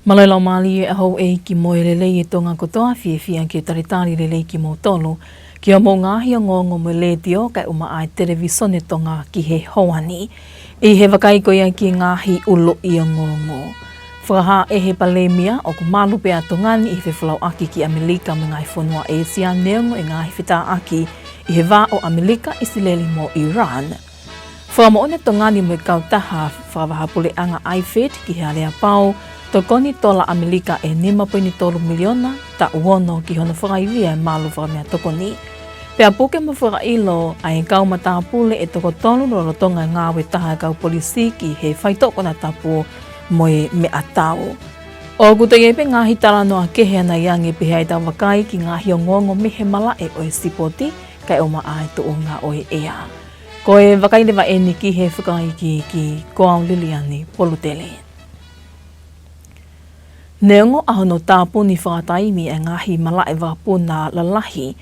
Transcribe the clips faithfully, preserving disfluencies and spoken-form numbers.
Mālō e laumālie ʻa houʻeiki mo e lelei ʻa Tonga kotoa, fiefia ke talitali lelei kimoutolu ki hoʻomou ngaahi ongoongo mei he Letiō kae ʻumaʻā e Televisone Tonga ki he houa ni. ʻI he vakai ko ia ki he ngaahi ʻuluʻi ongoongo. Fakahā ʻe he Palēmia ʻoku malu pē ʻa Tonga ni ʻi he fefolauʻaki ki ʻAmelika mo e ngaahi fonua ʻĒsia neongo e ngaahi fetāʻaki ʻi he vā ʻo ʻAmelika, ʻIsileli mo Iran. Fakamoʻoni ʻa Tonga ni mo e kautaha fakavahaʻapuleʻanga IFAD ki he aleapau tokoni tola ʻAmelika ʻe nima poini tolu miliona taʻu ono ki hono fakaivia e malu fakameʻatokoni. Pea puke mo fakaʻilo ʻa e kau matāpule ʻe toko tolu lolotonga e ngāue taha e kau polisi ki he faitoʻo konatapu mo e meʻatau. ʻOku toe ʻi ai pē ngaahi talanoa kehe ʻanai ange pehē ʻetau vakai ki he ngaahi ongoongo mei he malaʻe ʻo e sipoti kae ʻumaʻā e tuʻunga ʻo e ʻea. Ko e vakai leva eni ki he fakaikiiki, ko au Liliani Polutele. Neongo ʻa hono tāpuni fakataimi e ngaahi malaʻe vakapuna lalahi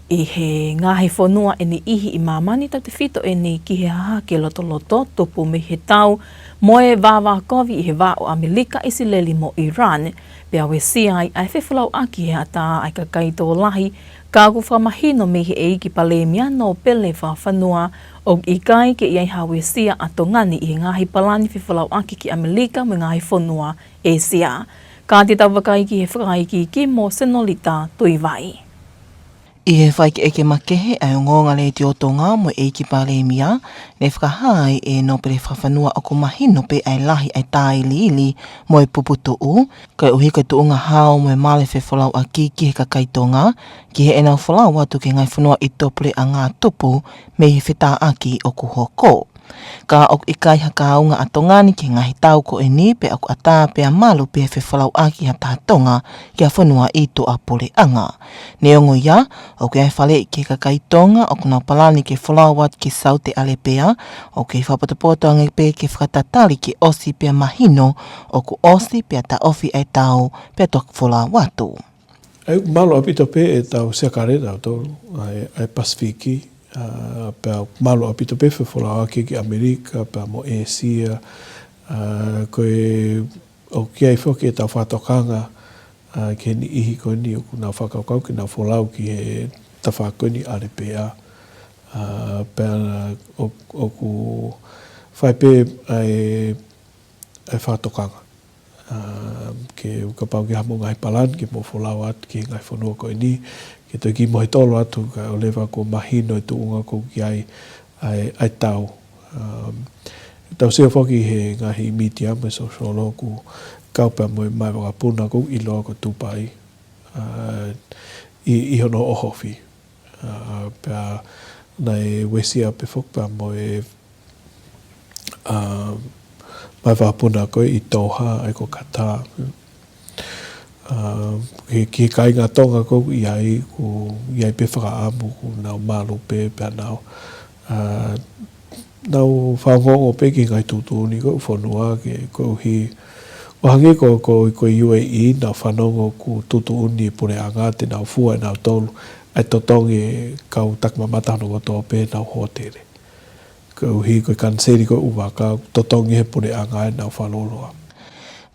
ʻi he ngaahi fonua ʻe niʻihi ʻi māmani, tautefito eni ki he hahake lotoloto tupu mei he tau mo e vāvākovi ʻi he vā ʻo ʻAmelika, ʻIsileli mo Iran, pea uesia ai ʻa e fefolauʻaki he ʻatā ʻa e kakai tokolahi, ka ʻoku fakamahino mei he ʻEiki Palēmia Nōpele Fakafanua ʻoku ʻikai ke ʻi ai ha uesia ʻa Tonga ni ʻi he ngaahi palani fefolauʻaki ki ʻAmelika mo e ngaahi fonua ʻĒsia. Ka te tau vakai ki he fakaikiiki mo Senolita Tuivai. ʻI he fakaʻekeʻeke makehe ʻa e Ongoongo Letiō Tonga mo e ʻEiki Palēmia, ne fakahā ai ʻe Nōpele Fakafanua ʻoku mahino pē ʻa e lahi ʻa e tāiliili mo e puputuʻu, koeʻuhi ko e tuʻunga hao mo e malu e fefolauʻaki ki he kakai Tonga, ki heʻenau folau atu ki he ngaahi fonua ʻi tuʻapuleʻanga tupu mei he fetāʻaki ʻoku hoko. Ka ʻoku ʻikai ha kaunga ʻa Tonga ni ki he ngaahi tau ko eni, pea ʻoku ʻatā pea malu pē e fefolauʻaki ha taha Tonga ki ha fonua ʻi tuʻapuleʻanga. Neongo ia, ʻoku ʻi ai e faleʻi ki he kakai Tonga ʻoku nau palani ke folau atu ki Saute ʻAlepea, ʻoku kei fakapotopoto ange pē ke fakatatali ke ʻosi pea mahino ʻoku ʻosi pea taʻofi e tau pea toki folau atu. ʻOku malu ʻaupito pē ʻetau siakale ʻatautolu, ʻa e, ʻa e Pasifiki, ʻa, pea malu ʻaupito pē fefolauʻaki ki ʻAmelika, pea mo ʻĒsia, ʻa, ko e, ʻoku ʻi ai foki ʻetau fakatokanga, ʻa, ki he niʻihi ko eni ʻoku nau fakakaukau ke nau folau ki he tafaʻaki ko eni ʻAlepea, ʻa, pea ʻo-, ʻoku fai pē ʻa e ʻa e fakatokanga. ʻA, ke kapau ke ʻi ai haʻamou ngaahi palani ke mou folau atu ki he ngaahi fonua ko eni, ke toe kiʻi mohe tolo atu kae ʻoua leva kuo mahino e tuʻunga ʻoku ʻi ai ʻa e, ʻa e tau. ʻA, tau sio foki he ngaahi mītia mo e sōsiale ʻoku kau pea mo e malaʻe vakapuna ʻoku ʻiloa ko Tupai, ʻa, ʻi, ʻi hono ʻohofi. ʻA, pea naʻe uesia pē foki pea mo e, ʻa, malaʻe vakapuna ko ē ʻi Doha, ʻa ia ko Qatar. ʻA, ki he, ki he kāinga Tonga ʻoku ʻi ai, ʻoku ʻi ai pē fakaʻamu, ʻoku nau malu pē, pea nau, ʻa, nau fakaongoongo pē ki he ngaahi tuʻutuʻuni ko ē ʻa e fonua, ke koeʻuhi, ʻo hangē ko, ko, ko e UAE, nau fanongo ʻoku tuʻutuʻuni e puleʻanga te nau fua ʻe nautolu ʻa e totongi e kau takimamata hono kotoa pē ʻenau hōtele. Koeʻuhi ko e kaniseli ko ē ʻa e ʻū vaka, totongi ʻe he puleʻanga ʻenau fakalōloa.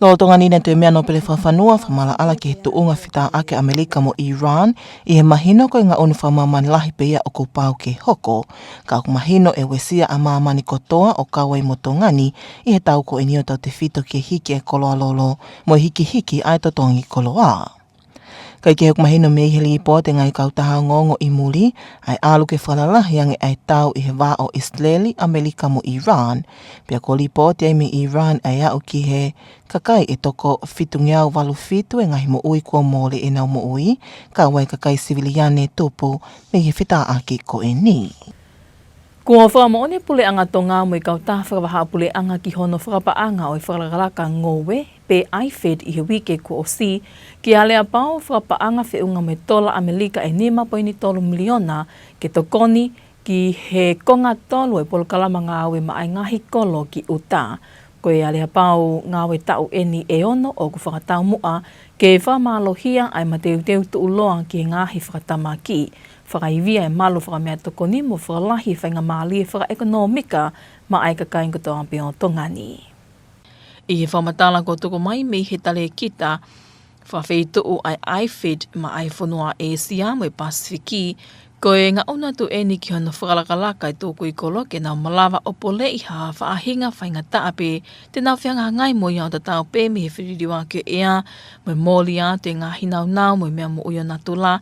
Lolotonga ni naʻe toe meʻa Nōpele Fakafanua fakamaʻalaʻala ki he tuʻunga fetāʻaki ʻa ʻAmelika mo Iran, ʻi he mahino ko e ngaʻunu fakamāmani lahi pē ia ʻoku pau ke hoko. Ka ʻoku mahino ʻe uesia ʻa māmani kotoa ʻo kau ai mo Tonga ni ʻi he tau ko eni ʻo tautefito ki he hiki e koloa lolo mo e hikihiki ʻa e totongi koloa. Kae kehe, ʻoku mahino mei he līpooti e ngaahi kautaha ongoongo ʻi muli, ʻa e ʻalu ke fakalalahi ange ʻa e tau ʻi he vā ʻo ʻIsileli, ʻAmelika mo Iran. Pea kuo līpooti ai mei Iran ʻa e aʻu ki he kakai ʻe toko fitungeau valu fitu e ngaahi moʻui kuo mole ʻenau moʻui, kau ai e kakai siviliane tupu mei he fetāʻaki ko eni. Kuo fakamoʻoni e Puleʻanga Tonga mo e kautaha fakavahaʻapuleʻanga ki hono fakapaʻanga ʻo e fakalakalaka ngoue, pe IFAD, ʻi he uike kuo ʻosi, ki he aleapau fakapaʻanga feʻunga mo e tola ʻAmelika ʻe nima poini tolu miliona ke tokoni ki he konga tolu e polokalama ngāue maʻá e ngaahi kolo ki ʻuta. Ko e aleapau ngāue taʻu eni ʻe ono ʻoku fakataumuʻa ke fakamālohia ʻa e mateuteu tuʻuloa ki he ngaahi fakatamaki, fakaivia e malu fakameʻatokoni mo fakalahi e faingamālie fakaʻekonōmika maʻá e kakai kotoa pē ʻo Tonga ni. ʻI he fakamatala kuo tuku mai mei he talēkita fakafeituʻu ʻa e IFAD maʻa e fonua ʻĒsia mo e Pasifiki, ko e ngaʻunu atu eni ki hono fakalakalaka e tukui kolo ke nau malava ʻo poleʻi ha faʻahinga faingataʻa pē te nau fehangahangai mo ia ʻo tatau pē mei he feliliuaki ʻo e ʻea, mo e moli atu e ngaahi naunau mo e meʻa moʻui ʻo natula,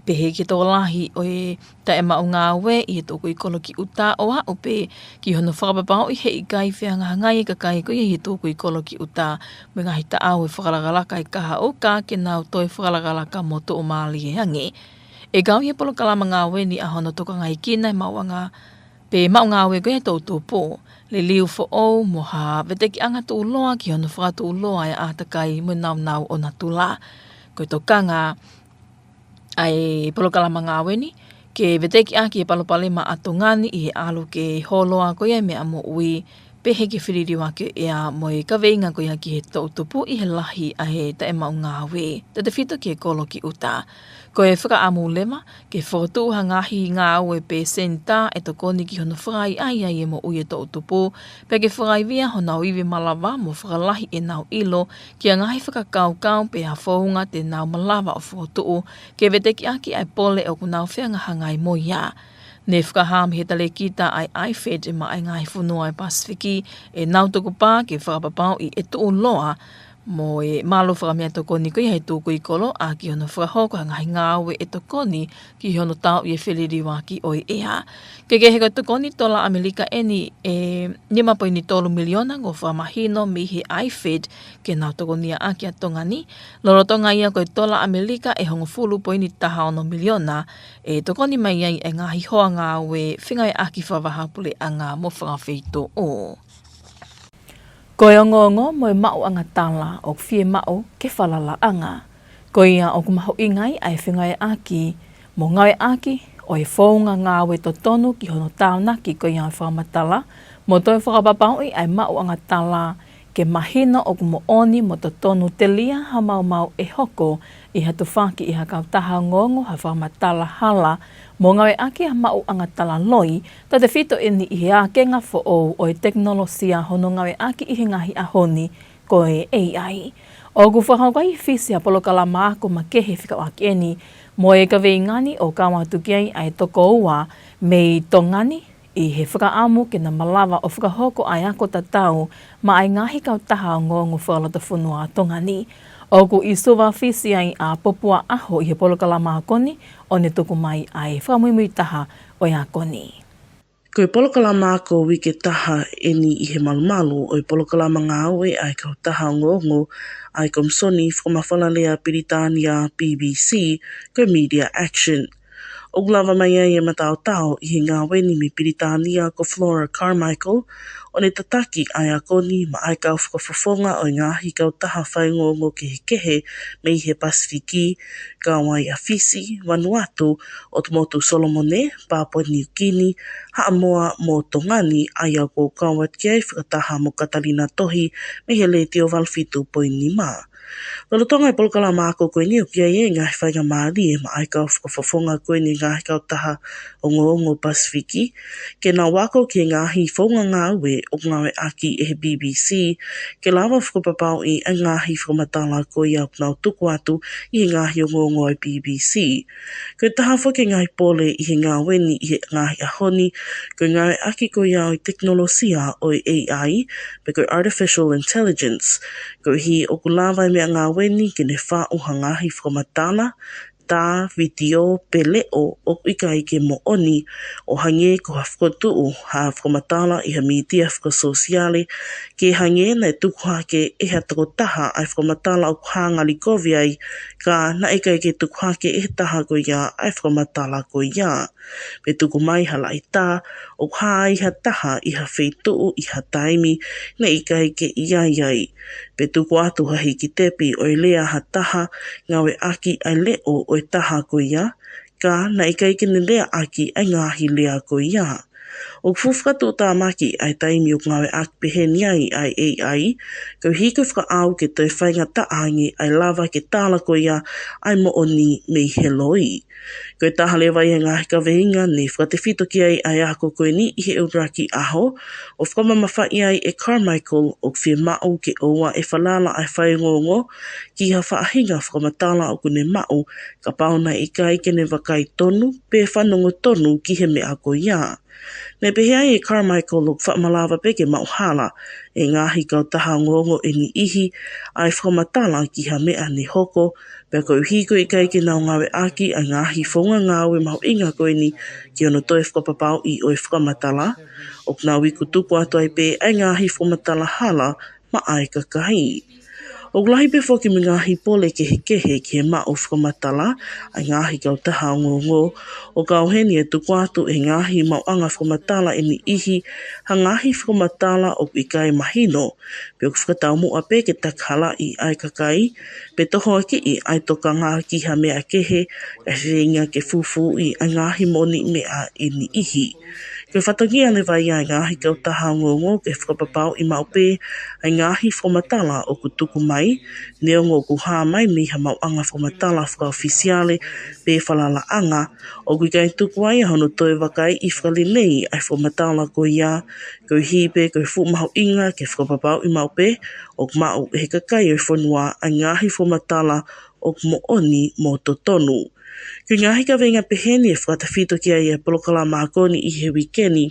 pehē ki he tokolahi ʻo e taʻemaʻu ngāue ʻi he tukui kolo ki ʻuta ʻo aʻu pē ki hono fakapapauʻi he ʻikai fehangahangai e kakai ko ia ʻi he tukui kolo ki ʻuta, mo e ngaahi taʻau e fakalakalaka e kahaʻu ka ke nau toe fakalakalaka mo tuʻumālie ange. ʻE kau ʻi he polokalama ngāue ni ʻa hono tokangaʻi kina e maʻuʻanga pe maʻu ngāue ko ia e toʻutupu, liliu foʻou mo ha vetekiʻanga tuʻuloa ki hono fakatuʻuloa e ʻātakai mo e naunau ʻo natula. Ko e tokanga ʻa e polokalama ngāue ni ke vetekiʻaki e palopalema ʻa Tonga ni ʻi he ʻalu ke hōloa ko ia e meʻa moʻui, pehē ki he feliliuaki ʻo e ʻea mo e kaveinga ko ia ki he toʻutupu ʻi he lahi ʻa e taʻemaʻu ngāue, tautefito ki he kolo ki ʻuta. Ko e fakaʻamu leva ke fokotuʻu ha ngaahi ngāue pe senitā ʻe tokoni ki hono fakaʻaiʻai ai e moʻui e toʻutupu, pea ke fakaivia honau ivi malava mo fakalahi ʻenau ʻilo ki ha ngaahi fakakaukau pe ha founga te nau malava ʻo fokotuʻu ke vetekiʻaki ʻa e pole ʻoku nau fehangahangai mo ia. Ne fakahā mei he talēkita ʻa e IFAD maʻa e ngaahi fonua ʻo e Pasifiki ʻenau tukupā ke fakapapauʻi ʻe tuʻuloa mo e malu fakameʻatokoni ko ia he tukui kolo ʻaki hono fakahoko ha ngaahi ngāue ʻe tokoni ki hono tauʻi e feliliuaki ʻo e ʻea. Kehekehe, ko e tokoni tola ʻAmelika eni ʻe nima poini tolu miliona kuo fakamahino mei he IFAD ke nau tokonia ʻaki ʻa Tonga ni, lolotonga ia ko e tola ʻAmelika ʻe hongofulu poini taha ono miliona ʻe tokoni mai ai e ngaahi hoa ngāue fengāueʻaki fakavahaʻapuleʻanga mo fakafeituʻu. Ko e ongoongo mo e maʻuʻanga tala ʻoku fiemaʻu ke falalaʻanga. Ko ia ʻoku mahuʻinga ai ʻa e fengāueʻaki mo ngāueʻaki ʻo e founga ngāue totonu ki hono tānaki ko ia ʻo e fakamatala, mo toe fakapapauʻi ʻa e maʻuʻanga tala ke mahino ʻoku moʻoni mo totonu telia ha maumau ʻe hoko ʻi ha tufaki ʻi ha kautaha ongoongo ha fakamatala hala, mo ngāueʻaki ha maʻuʻanga tala loi, tautefito eni ʻi he ākenga foʻou ʻo e tekinolosia hono ngāueʻaki ʻi he ngaahi ʻaho ni, ko e AI. ʻOku fakahoko ʻi Fisi ha polokalama ako makehe fekauʻaki eni mo e kaveinga ni ʻo kau atu ki ai ʻa e toko ua mei Tonga ni, ʻi he fakaʻamu ke na malava ʻo fakahoko ʻa e ako tatau maʻa e ngaahi kautaha ongoongo fakalotofonua ʻa Tonga ni. ʻOku ʻi Suva, Fisi ai ʻa Popua ʻAho ʻi he polokalama ako ni, ʻo ne tuku mai ʻa e fakamuimui taha ʻo e ako ni. Ko e polokalama ako uike taha eni ʻi he malumalu ʻo e polokalama ngāue ʻa e kautaha ongoongo ʻa e Komisoni Fakamafolalea Pilitānia, BBC, ko e Media Action. ʻOku lava mai ai e mataotao ʻi he ngāue ni mei Pilitānia ko Flora Carmichael, ʻo ne tataki ʻa e ako ni maʻa e kau fakafofonga ʻo e ngaahi kautaha faiongoongo kehekehe mei he Pasifiki, kau ai ʻa Fisi, Vanuatu, ʻOtu Motu Solomone, Papua Niukini, Haʻamoa mo Tonga ni, ʻa ia ʻoku kau atu ki ai fakataha mo Katalina Tohi mei he Letiō valu fitu poini nima. Lolotonga e polokalama ako ko eni ʻoku ʻi ai e ngaahi faingamālie maʻa e kau fakafofonga ko eni e ngaahi kautaha ongoongo Pasifiki ke nau ako ki he ngaahi founga ngāue ʻoku ngāueʻaki ʻe he BBC ke lava fakapapauʻi ʻa e ngaahi fakamatala ko ia ʻoku nau tuku atu ʻi he ngaahi ongoongo ʻa e BBC. Ko e taha foki e ngaahi pole ʻi he ngāue ni ʻi he ngaahi ʻaho ni, ko e ngāueʻaki ko ia ʻo e tekinolosia ʻo e AI, pe ko e Artificial Intelligence. Koeʻuhi ʻoku lava e meʻangāue ni ke ne faʻu ha ngaahi fakamatala, tā, vitiō, pe leʻo ʻoku ʻikai ke moʻoni, ʻo hangē ko ha fokotuʻu ha fakamatala ʻi ha mītia fakasōsiale, ke hangē naʻe tuku hake ʻe ha tokotaha ʻa e fakamatala ʻoku hā ngali kovi ai, ka naʻe ʻikai ke tuku hake ʻe he taha ko ia ʻa e fakamatala ko ia. Pe tuku mai ha laʻitā ʻoku hā ai ha taha ʻi ha feituʻu ʻi ha taimi naʻe ʻikai ke ʻi ai ai. Pe tuku atu ha hiki tepi ʻo e lea ha taha ngāueʻaki ʻa e leʻo ʻo e taha ko ia, ka naʻe ʻikai ke ne leaʻaki ʻa e ngaahi lea ko ia. ʻOku fuʻu fakatuʻutāmaki ʻa e taimi ʻoku ngāueʻaki peheni ai ʻa e A I, koeʻuhi ko e fakaʻau ke toe faingataʻa ange ʻa e lava ke tala ko ia ʻa e moʻoni mei he loi. Ko e taha leva ia e ngaahi kaveinga ne fakatefito ki ai ʻa e ako ko eni ʻi he ʻuluaki ʻaho, ʻo fakamamafaʻi ai ʻe Carmichael ʻoku fiemaʻu ke ʻoua ʻe falala ʻa e faiongoongo ki ha faʻahinga fakamatala ʻoku ne maʻu, kapau naʻe ʻikai ke ne vakai tonu pe fanongo tonu ki he meʻa ko ia. Ne pehē ai ʻe Carmichael ʻoku faʻa malava pē ke maʻu hala ʻe he ngaahi kautaha ongoongo ʻe niʻihi ʻa e fakamatala ki ha meʻa ne hoko, pea koeʻuhi ko e ʻikai ke nau ngāueʻaki ʻa e ngaahi founga ngāue mahuʻinga ko eni ki hono toe fakapapauʻi ʻo e fakamatala, ʻoku nau iku tuku atu ai pē ʻa e ngaahi fakamatala hala maʻa e kakai. ʻOku lahi pē foki mo e ngaahi pole kehekehe ki he maʻu fakamatala ʻa e ngaahi kautaha ongoongo, ʻo kau heni ʻe tuku atu ʻe he ngaahi maʻuʻanga fakamatala ʻe niʻihi ha ngaahi fakamatala ʻoku ʻikai mahino, pe ʻoku fakataumuʻa pē ke takihalaʻi ʻa e kakai, pe tohoakiʻi ʻa e tokanga ki ha meʻa kehe, kae feinga ke fufuuʻi ʻa e ngaahi moʻoniʻi meʻa ʻe niʻihi. Ko e fatongia leva ia ʻa e ngaahi kautaha ongoongo ke fakapapauʻi maʻu pē ʻa e ngaahi fakamatala ʻoku tuku mai, neongo ʻoku hā mai mei ha maʻuʻanga fakamatala fakaʻofisiale pe falalaʻanga, ʻoku ʻikai tuku ai ʻa hono toe vakaiʻi fakalelei ʻa e fakamatala ko ia, koeʻuhi pē ko e fuʻu mahuʻinga ke fakapapauʻi maʻu pē ʻoku maʻu ʻe he kakai ʻo e fonua ʻa e ngaahi fakamatala ʻoku moʻoni mo totonu. Ko e ngaahi kaveinga peheni ʻe fakatefito ki ai ʻa e polokalama ako ni ʻi he uike ni.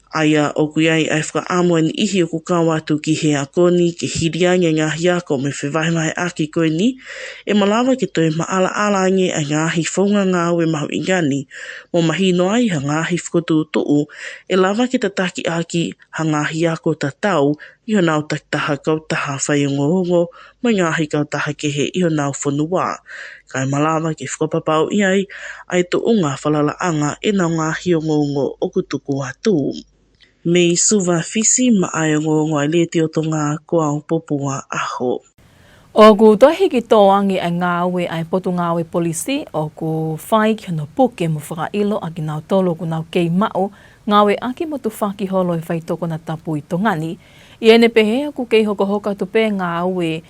ʻA ia ʻoku ʻi ai ʻa e fakaʻamu ʻa e niʻihi ʻoku kau atu ki he ako ni ke hili ange ʻa e ngaahi ako mo e fevahevaheʻaki ko eni, ʻe malava ke toe maʻalaʻala ange ʻa e ngaahi founga ngāue mahuʻinga ni, mo mahino ai ha ngaahi fokotuʻutuʻu ʻe lava ke tataki ʻaki ha ngaahi ako tatau ʻi honau takitaha kautaha faiongoongo mo e ngaahi kautaha kehe ʻi honau fonua. Kae malava ke fakapapauʻi ai ʻa e tuʻunga falalaʻanga ʻenau ngaahi ongoongo ʻoku tuku atu. Mei Suva, Fisi, maʻa e ongoongo ʻa e Letiō Tonga, ko au Popua ʻAho. ʻOku toe hiki tō ange ʻa e ngāue ʻa e Potungāue Polisi ʻoku fai ki hono puke mo fakaʻilo ʻa kinautolu ʻoku nau kei maʻu ngāueʻaki mo tufaki holo e faitoʻo konatapu ʻi Tonga ni. ʻI heʻene pehē ʻoku kei hokohoko atu pē ngāue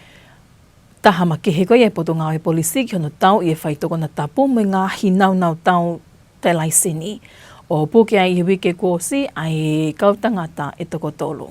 taha makehe ko ia ʻa e Potungāue Polisi ki hono tauʻi e faitoʻo konatapu mo e ngaahi naunau tau taʻe laiseni, ʻo puke ai ʻi he uike kuo ʻosi ʻa e kau tangata ʻe toko tolu.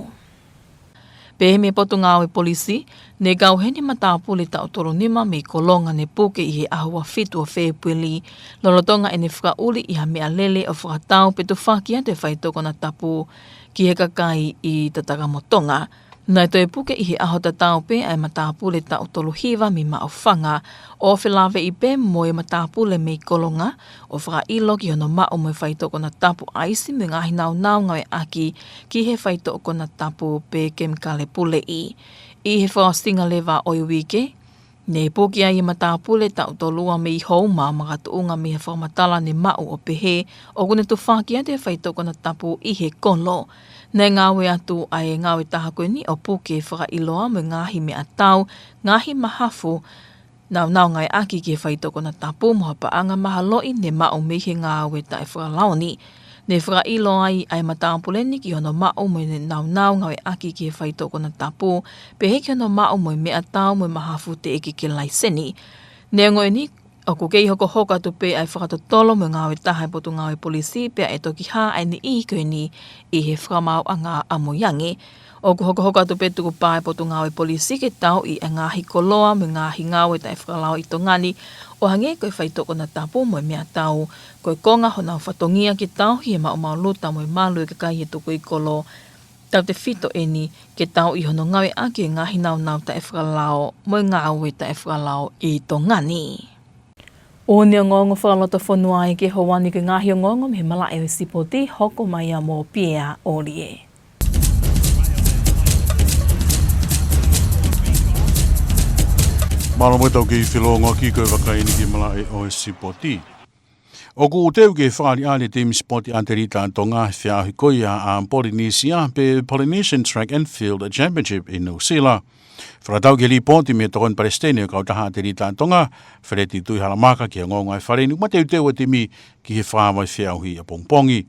Pehē mei he Potungāue Polisi, ne kau heni e matāpule taʻu tolu nima mei Kolonga ne puke ʻi he ʻaho ua fitu ʻo Fēpueli, lolotonga ʻene fakaʻuli ʻi ha meʻalele ʻo fakatau pe tufaki atu e faitoʻo konatapu ki he kakai ʻi Tatakamotonga. Naʻe toe puke ʻi he ʻaho tatau pē ʻa e matāpule taʻu tolu hiva mei Maʻufanga, ʻo felāveʻi pē mo e matāpule mei Kolonga, ʻo fakaʻilo ki hono maʻu mo e faitoʻo konatapu ʻaisi mo e ngaahi naunau ngāueʻaki ki he faitoʻo konatapu pe kemikale puleʻi. ʻI he fakaʻosinga leva ʻo e uike, ne puke ai e matāpule taʻu tolu ua mei Houma, makatuʻunga mei he fakamatala ne maʻu ʻo pehē ʻoku ne tufaki atu e faitoʻo konatapu ʻi he kolo. Naʻe ngāue atu ʻa e ngāue taha ko eni ʻo puke, fakaʻiloa mo e ngaahi meʻatau, ngaahi mahafu, naunau ngāueʻaki ki he faitoʻo konatapu mo ha paʻanga mahaloʻi ne maʻu mei he ngāue taʻefakalao ni. Ne fakaʻilo ai ʻa e matāpule ni ki hono maʻu mo e naunau ngāueʻaki ki he faitoʻo konatapu, pehē ki hono maʻu mo e meʻatau mo e mahafu teʻeki ke laiseni. Neongo eni, ʻoku kei hokohoko atu pē ʻa e fakatotolo mo e ngāue taha ʻa e Potungāue Polisi, pea ʻe toki hā ʻa e niʻihi ko eni ʻi he fakamaauʻanga ʻamuiange. ʻOku hokohoko atu pē tukupā ʻa e Potungāue Polisi ke tauʻi ʻa e ngaahi koloa mo e ngaahi ngāue taʻefakalao ʻi Tonga ni, ʻo hangē ko e faitoʻo konatapu mo e meʻatau, ko e konga honau fatongia ke tauhi e maʻumaʻuluta mo e malu e kakai he tukui kolo, tautefito eni ke tauʻi hono ngāueʻaki e ngaahi naunau taʻefakalao mo e ngāue taʻefakalao ʻi Tonga ni. ʻOku ne ongoongo fakalotofonua ai ki he houa ni ki he ngaahi ongoongo mei he malaʻe ʻo e sipoti, hoko mai ia mo Pia ʻOlie. Mālō mo e tau kei felongoaki, ko e vakai eni ki he malaʻe ʻo e sipoti. ʻOku teu ke fakaʻaliʻali e timi sipoti ʻatelita ʻa Tonga he feʻauhi ko ia ʻa Polinisia pe Polynesian Track and Field Championship ʻi Nuʻusila. Fakatatau ki he lipooti mei he tokoni palesiteni ʻo e kautaha ʻatelita ʻa Tonga, Feleti Tuʻihalamaka, ki he ongoongo ʻa e fale ni, mateuteu e timi ki he fakaava e feʻauhi ʻapongipongi.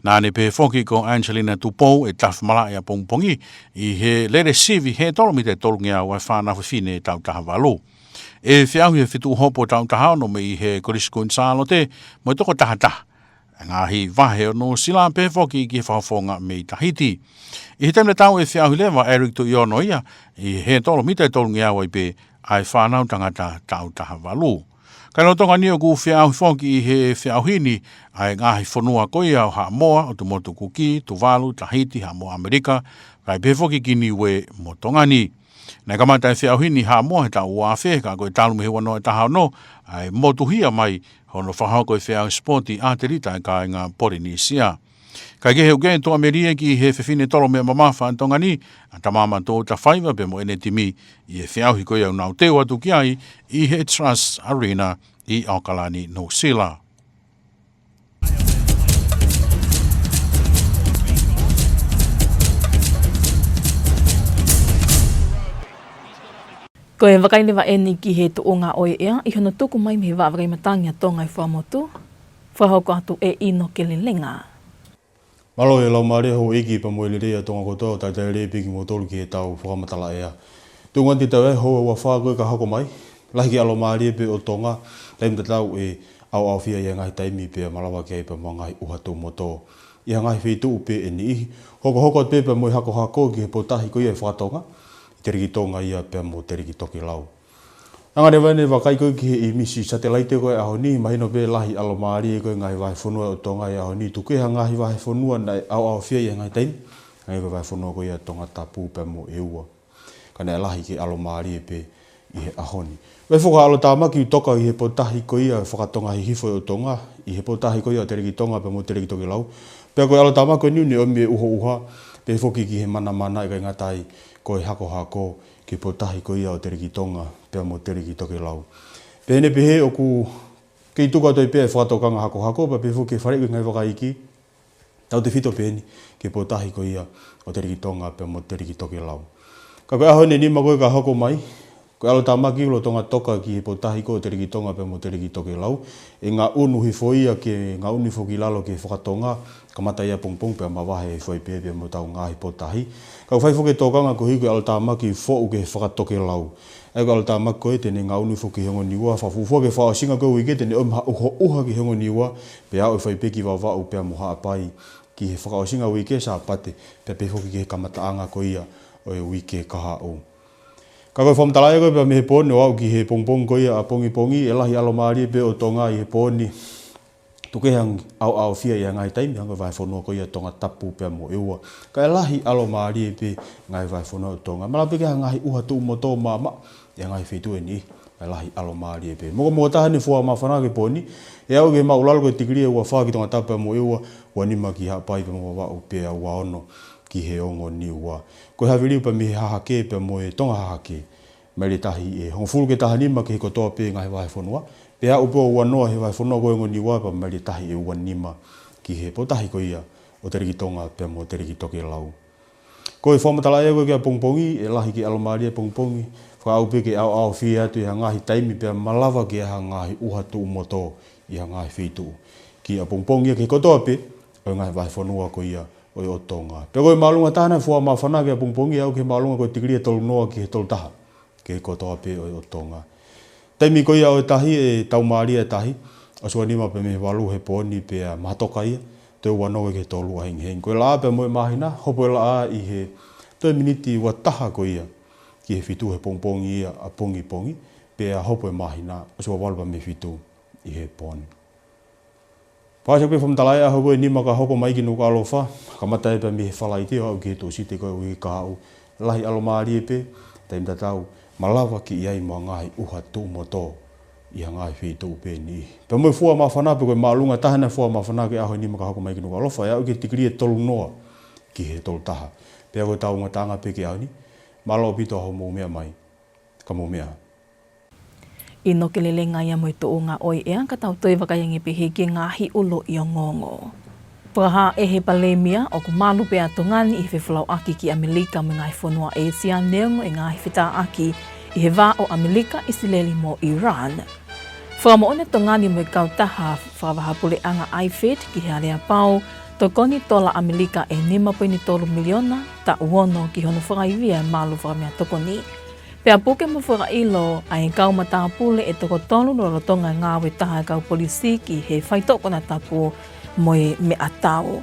Naʻá ne pehē foki ko Angelina Tupou ʻe tafi malaʻe ʻapongipongi ʻi he lele sivi he tolo mita ʻe tolungeau ʻa e fānau fefine taʻu taha valu. ʻE feʻauhi ʻe he fetuʻu hopo taʻu taha ono mei he Kolisi Kuini Sālote mo e toko taha taha ʻa e ngaahi vahe ʻo Nuʻusila pehē foki ki he fakafofonga mei Tahiti. ʻI he taimi tatau ʻe feʻauhi leva ʻa Eric Tuʻiono ia ʻi he tolo mita ʻe tolungeau ai pē ʻa e fānau tangata taʻu taha valu. Kae lolotonga ni ʻoku feʻauhi foki ʻi he feʻauhi ni ʻa e ngaahi fonua ko ia ʻo Haʻamoa, ʻOtu Motu Kuki, Tuvalu, Tahiti, Haʻamoa ʻAmelika, kae pehē foki ki Niuē mo Tonga ni. Naʻe kamata e feʻauhi ni ʻi Haʻamoa he taʻu ua afe, ka ko e talu mei he ua noa taha ono ʻa e motuhia mai hono fakahoko e feʻauhi sipoti ʻatelita ʻa e kāinga Polinisia. Kae kehe, ʻoku ʻi ai e tuʻamelie ki he fefine tolo meʻa mamafa ʻa Tonga ni, ʻa Tamaama Tuʻutafaiva pea mo ʻene timi ʻi he feʻauhi ko ia ʻoku nau teu atu ki ai ʻi he Trust Arena ʻi ʻAokalani, Nuʻusila. Ko e vakai leva eni ki he tuʻunga ʻo e ʻea ʻi hono tuku mai mei he Vaʻa Vakai Matangi ʻa Tonga ʻi Fuaʻamotu, fakahoko atu ʻe ʻInoke Lelenga. Mālō e laumālie houʻeiki pea mo e lelei ʻa Tonga kotoa, talitali lelei pē kimoutolu ki heʻetau fakamatala ʻea. Tuʻunga ʻi he taʻu ʻe hongofulu mā fā ko ē ka hoko mai, lahi ke ʻalomālie pē ʻo Tonga, taimi tatau ʻe ʻaoʻaofia ʻi he ngaahi taimi pea malava ke ʻi ai pē mo e ngaahi ʻuha tuʻumotu ʻi he ngaahi feituʻu pē ʻe niʻihi. Hokohoko atu pē pea mo e hakohako ki he potu tahi ko ia ʻo e fakatonga, ʻi Teleki Tonga ia pea mo Teleki Tokelau. Hanga leva ʻeni ʻo vakai ko ē ki he ʻīmisi satelaite ko ē ʻaho ni, mahino pē lahi ʻalomālie ko ē ngaahi vahefonua ʻo Tonga he ʻaho ni, tuku kehe ha ngaahi vahefonua naʻe ʻaoʻaofia ʻi he ngaahi taimi, hangē ko e vahefonua ko ia ʻo Tongatapu pea mo ʻEua. Ka naʻe lahi ke ʻalomālie pē ʻi he ʻaho ni. Vahe foki ha ʻalotāmaki ʻoku toka ʻi he potu tahi ko ia ʻo e fakatonga hihifo ʻo Tonga, ʻi he potu tahi ko ia ʻo Teleki Tonga pea mo Teleki Tokelau. Pea ko e ʻalotāmaki ko eni ʻoku ne ʻomi e ʻuhoʻuha, pehē foki ki he manamana, ʻikai ngata ai ko e hakohako ki he potu tahi ko ia ʻo Teleki Tonga pea mo Teleki Tokelau. Pea ʻi heʻene pehē ʻoku kei tuku atu ai pē ʻa e fakatokanga hakohako, pea pehē foki ki he faleʻi ko ē ngaahi vaka iiki, tautefito pē eni ki he potu tahi ko ia ʻo Teleki Tonga pea mo Teleki Tokelau. Ka ko e ʻaho ʻeni ʻe nima ko ē ka hoko mai, ko e ʻalotāmaki lolotonga toka ki he potu tahi ko ē ʻo Teleki Tonga pea mo Teleki Tokelau, ʻe ngaʻunu hifo ia ke ngaʻunu hifo ki lalo ki he fakatonga, kamata ia ʻapongipongi pea mavahe hifo ai pē pea mo ʻetau ngaahi potu tahi. Ka ʻoku fai foki e tokanga koeʻuhi ko e ʻalotāmaki foʻou ki he fakatokelau. ʻA ia ko e ʻalotāmaki ko ē te ne ngaʻunu hifo ki he ongo Niua, fakafuofua ki he fakaʻosinga ko ē uike te ne ʻomi ha ʻuhoʻuha ki he ongo Niua, pea aʻu ʻo fai pē ki Vavaʻu pea mo Haʻapai ki he fakaʻosinga uike Sāpate, pea pehē foki ki he kamataʻanga ko ia ʻo e uike kahaʻu. Ka ko e fakamatala ʻea ko ē pea mei he pō ni ʻo aʻu ki he pongipongi ko ia ʻapongipongi, ʻe lahi ʻalomālie pē ʻo Tonga ʻi he pō ni, tuku kehe ha ʻaoʻaofia ʻi he ngaahi taimi, hangē ko e vahefonua ko ia ʻo Tongatapu pea mo ʻEua. Ka ʻe lahi ʻalomālie pē ngaahi vahefonua ʻo Tonga. Malava pē ke ʻi ai ha ngaahi ʻuha tuʻumotu maʻamaʻa ʻi he ngaahi feituʻu ʻe niʻihi, ʻe lahi ʻalomālie pē. Mokomoku taha ʻeni e fua māfana ki he pō ni, ʻe aʻu ki he māʻulalo ko e tikilī ʻe ua fā ki Tongatapu pea mo ʻEua, ua nima ki Haʻapai pea mo Vavaʻu, pea ua ono ki he ongo Niua. Ko e havili pea mei he hahake pea mo e tonga hahake, maile tahi ʻe hongofulu ki he taha nima ki he kotoa pē ngaahi vahefonua, pea aʻu pē ʻo ua noa he vahefonua ko ē ongo Niua pea maile tahi ʻe ua nima ki he potu tahi ko ia ʻo Teleki Tonga pea mo Teleki Tokelau. Ko e fakamatala ʻea ko ē ki ʻapongipongi, ʻe lahi ke ʻalomālie ʻapongipongi, fakaʻau pē ke ʻaoʻaofia atu ʻi ha ngaahi taimi pea malava ke ʻi ai ha ngaahi ʻuha tuʻumotu ʻi ha ngaahi feituʻu ki ʻapongipongi ia ki he kotoa pē ʻo e ngaahi vahefonua ko ia ʻo e ʻo Tonga. Pea ko e māʻolunga taha ʻeni e fua māfana ki ʻapongipongi, ʻe aʻu ki he māʻolunga ko e tikilī ʻe tolu noa ki he tolu taha ki he kotoa pē ʻo e ʻo Tonga. Taimi ko ia ʻo e tahi, ʻe taumālie e tahi, ʻosi ua nima pea mei he valu he pō ni pea mahatoka ia, toe ua noa ki he tolu ʻahengihengi. Ko e laʻā pea mo e māhina, hopo e laʻā ʻi he toe miniti ua taha ko ia ki he fitu he pongipongi ia ʻapongipongi, pea hopo e māhina, ʻosi ua valu pea mei he fitu ʻi he pō ni. Pea ʻosi pē fakamatala ʻea ʻaho ko ē ʻe nima ka hoko mai ki Nukuʻalofa, kamata ia pea mei he Falaite ʻo aʻu ki he Tūsite ko ē uike kahaʻu, lahi ʻalomālie pē, taimi tatau, malava ke ʻi ai mo ha ngaahi ʻuha tuʻumotu ʻi ha ngaahi feituʻu pē ʻe niʻihi. Pea mo e fua māfana, pe ko e māʻolunga taha ʻeni e fua māfana ki he ʻaho ʻe nima ka hoko mai ki Nukuʻalofa, ʻe aʻu ki he tikilī ʻe tolu noa ki he tolu taha. Pea ko ʻetau ngataʻanga pē ki he ʻaho ni, mālō ʻaupito hoʻomou meʻa mai, ka mou meʻa ā. ʻInoke Lelenga ia mo e tuʻunga ʻo e ʻea, ka tau toe vakai ange pē ki he ngaahi ʻuluʻi ongoongo. Fakahā ʻe he Palēmia ʻoku malu pē ʻa Tonga ni ʻi he fefolauʻaki ki ʻAmelika mo e ngaahi fonua ʻĒsia neongo e ngaahi fetāʻaki ʻi he vā ʻo ʻAmelika, ʻIsileli mo Iran. Fakamoʻoni ʻa Tonga ni mo e kautaha fakavahaʻapuleʻanga IFAD ki he aleapau Tokoni tola ʻAmelika ʻe nima poini tolu miliona taʻu ono ki hono fakaivia e malu fakameʻatokoni. Pea puke mo fakaʻilo ʻa e kau matāpule ʻe toko tolu lolotonga e ngāue taha e kau polisi ki he faitoʻo konatapu mo e meʻatau.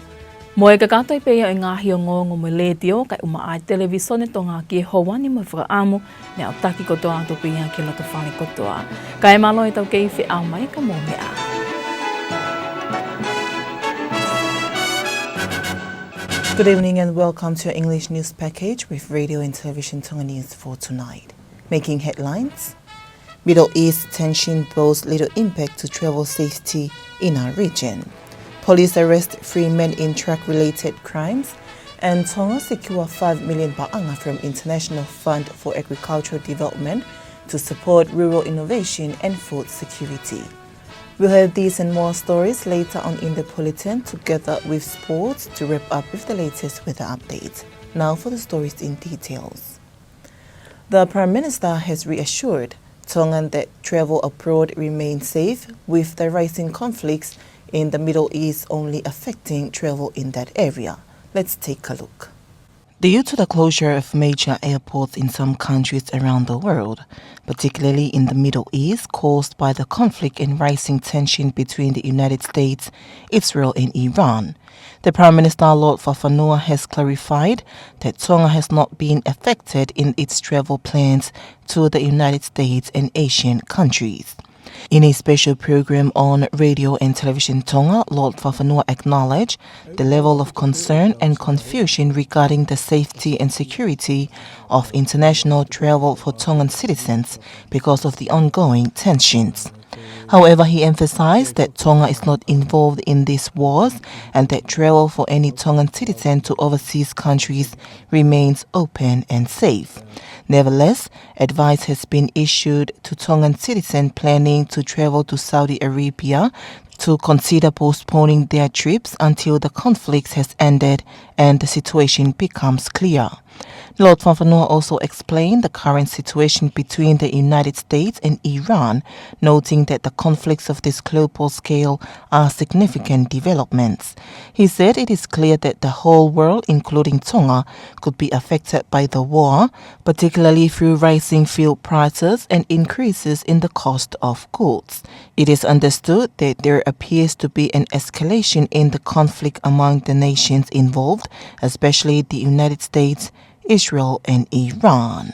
Mo e kakato ai pē ia ʻo e ngaahi ongoongo mo e letiō kae ʻumaʻā e Televīsone Tonga ki he houa ni mo e fakaʻamu, ne aʻutaki kotoa atu pē ia ki loto fale kotoa. Kae mālō e tau kei feʻao mai ka mou meʻa. Good evening and welcome to your English news package with Radio and Television Tonga News for tonight. Making headlines: Middle East tension pose little impact to travel safety in our region. Police arrest three men in drug-related crimes. And Tonga secure five million paʻanga from International Fund for Agricultural Development to support rural innovation and food security. We'll have these and more stories later on in the bulletin, together with sports, to wrap up with the latest weather updates. Now for the stories in details. The Prime Minister has reassured Tongan that travel abroad remains safe, with the rising conflicts in the Middle East only affecting travel in that area. Let's take a look. Due to the closure of major airports in some countries around the world, particularly in the Middle East, caused by the conflict and rising tension between the United States, Israel and Iran, the Prime Minister, Lord Fakafanua, has clarified that Tonga has not been affected in its travel plans to the United States and Asian countries. In a special program on Radio and Television Tonga, Lord Fakafanua acknowledged the level of concern and confusion regarding the safety and security of international travel for Tongan citizens because of the ongoing tensions. However, he emphasized that Tonga is not involved in these wars and that travel for any Tongan citizen to overseas countries remains open and safe. Nevertheless, advice has been issued to Tongan citizens planning to travel to Saudi Arabia to consider postponing their trips until the conflict has ended and the situation becomes clear. Lord Fakafanua also explained the current situation between the United States and Iran, noting that the conflicts of this global scale are significant developments. He said it is clear that the whole world, including Tonga, could be affected by the war, particularly through rising fuel prices and increases in the cost of goods. It is understood that there appears to be an escalation in the conflict among the nations involved, especially the United States, Israel, and Iran.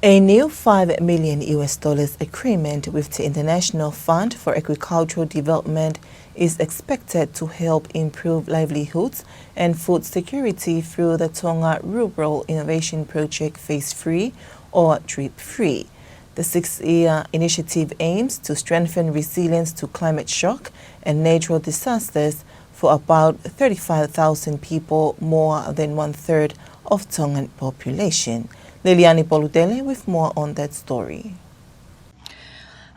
A new five million U S dollars agreement with the International Fund for Agricultural Development is expected to help improve livelihoods and food security through the Tonga Rural Innovation Project Phase three, or TRIP three. The six-year initiative aims to strengthen resilience to climate shock and natural disasters for about thirty-five thousand people, more than one-third of Tongan population. Liliani Polutele with more on that story.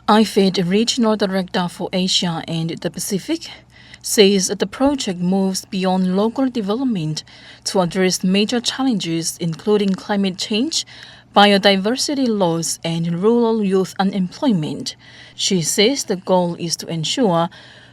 IFAD Regional Director for Asia and the Pacific says that the project moves beyond local development to address major challenges, including climate change, biodiversity loss, and rural youth unemployment. She says the goal is to ensure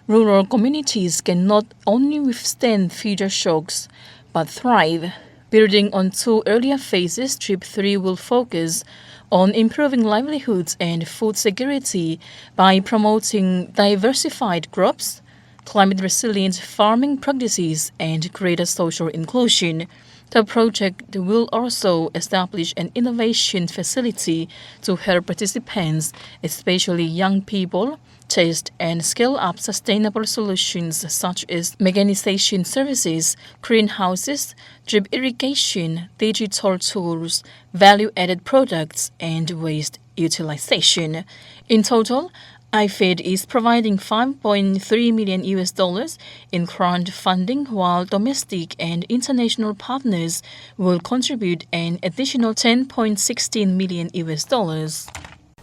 rural communities can not only withstand future shocks, but thrive. Building on two earlier phases, TRIP three will focus on improving livelihoods and food security by promoting diversified crops, climate resilient farming practices, and greater social inclusion. The project will also establish an innovation facility to help participants, especially young people, test and scale up sustainable solutions such as mechanization services, greenhouses, drip irrigation, digital tools, value-added products, and waste utilization. In total, IFAD is providing five point three million U S dollars in grant funding, while domestic and international partners will contribute an additional ten point sixteen million U S dollars.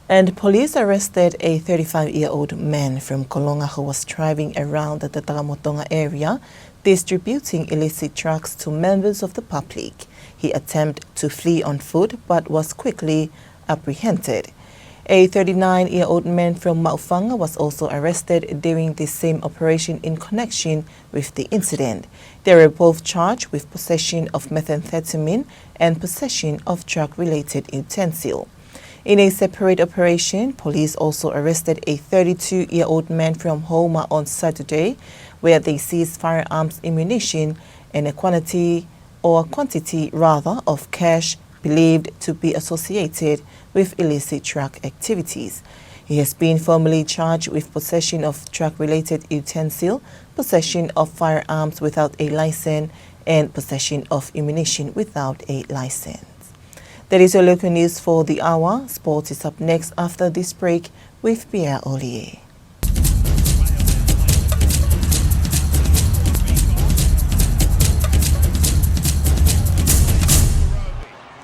And police arrested a thirty-five-year-old man from Kolonga who was driving around the Takamotonga area, distributing illicit drugs to members of the public. He attempted to flee on foot but was quickly apprehended. A thirty-nine-year-old man from Maʻufanga was also arrested during the same operation in connection with the incident. They were both charged with possession of methamphetamine and possession of drug-related utensil. In a separate operation, police also arrested a thirty-two-year-old man from Houma on Saturday, where they seized firearms, ammunition, and a quantity, or a quantity rather, of cash believed to be associated with illicit drug activities. He has been formally charged with possession of drug-related utensil, possession of firearms without a license, and possession of ammunition without a license. That is your local news for the hour. Sports is up next after this break with Pierre Olie.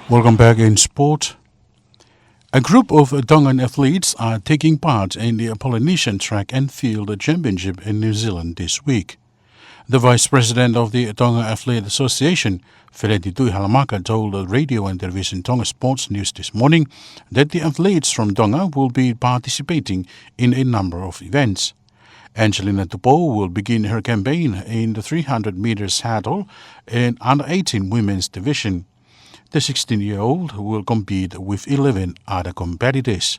Welcome back in sport. A group of Tongan athletes are taking part in the Polynesian Track and Field Championship in New Zealand this week. The Vice President of the Tonga Athlete Association, Feleti Tuʻihalamaka, told the Radio and Television Tonga Sports News this morning that the athletes from Tonga will be participating in a number of events. Angelina Tupou will begin her campaign in the three hundred meters hurdle in under eighteen women's division. The sixteen-year-old will compete with eleven other competitors.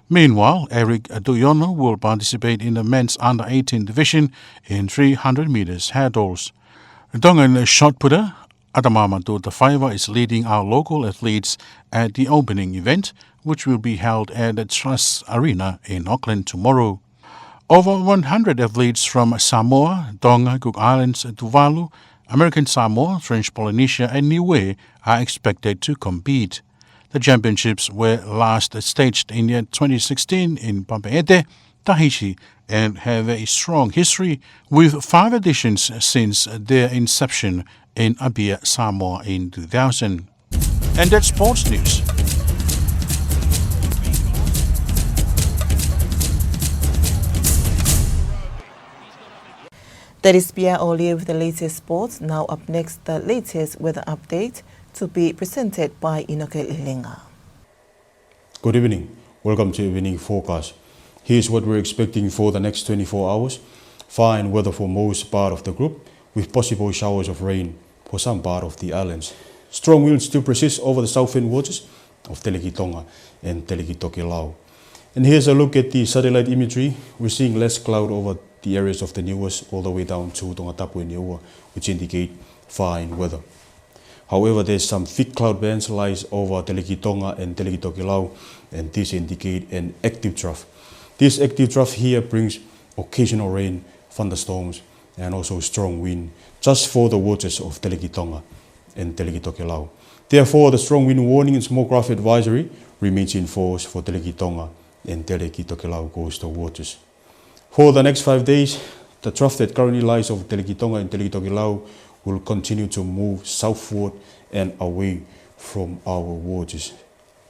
Meanwhile, Eric Tuʻiono will participate in the men's under eighteen division in three hundred meters hurdles. Tongan shot putter Atamama Tuʻutafaiva is leading our local athletes at the opening event, which will be held at the Trust Arena in Auckland tomorrow. Over one hundred athletes from Samoa, Tonga, Cook Islands, Tuvalu, American Samoa, French Polynesia, and Niue are expected to compete. The championships were last staged in year twenty sixteen in Papeete, Tahiti, and have a strong history, with five editions since their inception in Apia, Samoa in two thousand. And that's sports news. That is Pierre Olie with the latest sports. Now up next, the latest weather update to be presented by Inoke Lelenga. Good evening. Welcome to Evening Forecast. Here's what we're expecting for the next twenty-four hours. Fine weather for most part of the group, with possible showers of rain for some part of the islands. Strong winds still persist over the southern waters of Telekitonga and Telekitokelau. And here's a look at the satellite imagery. We're seeing less cloud over the areas of the Niuas all the way down to Tongatapu and ʻEua, which indicate fine weather. However, there's some thick cloud bands lies over Telekitonga and Telekitokelau, and this indicate an active trough. This active trough here brings occasional rain, thunderstorms, and also strong wind just for the waters of Telekitonga and Telekitokelau. Therefore, the strong wind warning and small craft advisory remains in force for Telekitonga and Telekitokelau coastal waters. For the next five days, the trough that currently lies over Telekitonga and Telekitokelau will continue to move southward and away from our waters.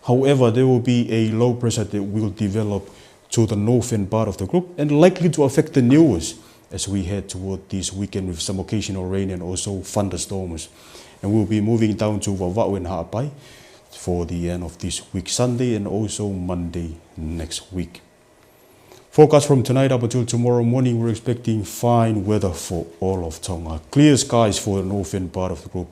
However, there will be a low pressure that will develop to the northern part of the group and likely to affect the Niuas as we head toward this weekend with some occasional rain and also thunderstorms. And we'll be moving down to Vavaʻu and Haʻapai for the end of this week, Sunday and also Monday next week. Forecast from tonight up until tomorrow morning, we're expecting fine weather for all of Tonga. Clear skies for the northern part of the group,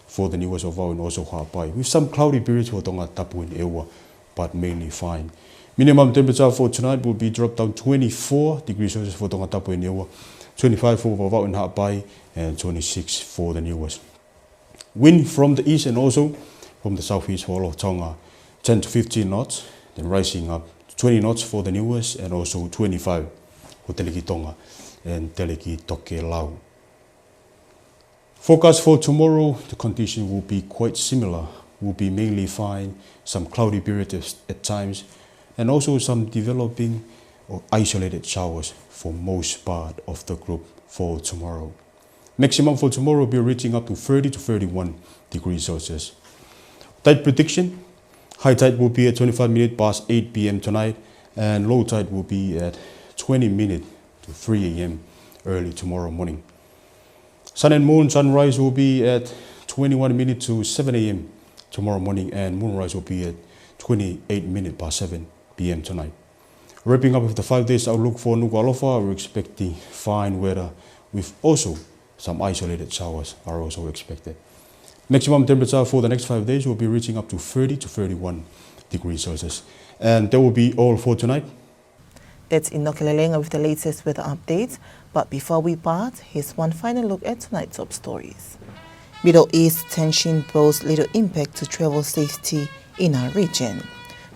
for the Niuas, Vavaʻu and also Haʻapai, with some cloudy periods for Tongatapu and ʻEua, but mainly fine. Minimum temperature for tonight will be dropped down twenty-four degrees Celsius for Tongatapu and ʻEua, twenty-five for Vavaʻu and Haʻapai, and twenty-six for the Niuas. Wind from the east and also from the southeast for all of Tonga, ten to fifteen knots, then rising up to twenty knots for the Niuas and also twenty-five for Telekitonga and Telekitokelau. Forecast for tomorrow, the condition will be quite similar. Will be mainly fine, some cloudy periods at times, and also some developing or isolated showers for most part of the group for tomorrow. Maximum for tomorrow will be reaching up to thirty to thirty-one degrees Celsius. Tide prediction, high tide will be at twenty-five minutes past eight P M tonight, and low tide will be at twenty minutes to three A M early tomorrow morning. Sun and moon, sunrise will be at twenty-one minutes to seven A M tomorrow morning, and moonrise will be at twenty-eight minutes past seven p.m. tonight. Wrapping up with the five days outlook for Nukuʻalofa, we're expecting fine weather with also some isolated showers are also expected. Maximum temperature for the next five days will be reaching up to thirty to thirty-one degrees Celsius. And that will be all for tonight. That's Inoke Lelenga with the latest weather updates. But before we part, here's one final look at tonight's top stories. Middle East tension pose little impact to travel safety in our region.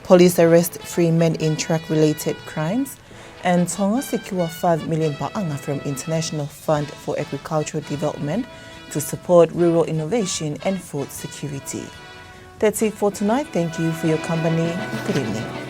Police arrest three men in truck-related crimes. And Tonga secure five million paʻanga from International Fund for Agricultural Development to support rural innovation and food security. That's it for tonight. Thank you for your company. Good evening.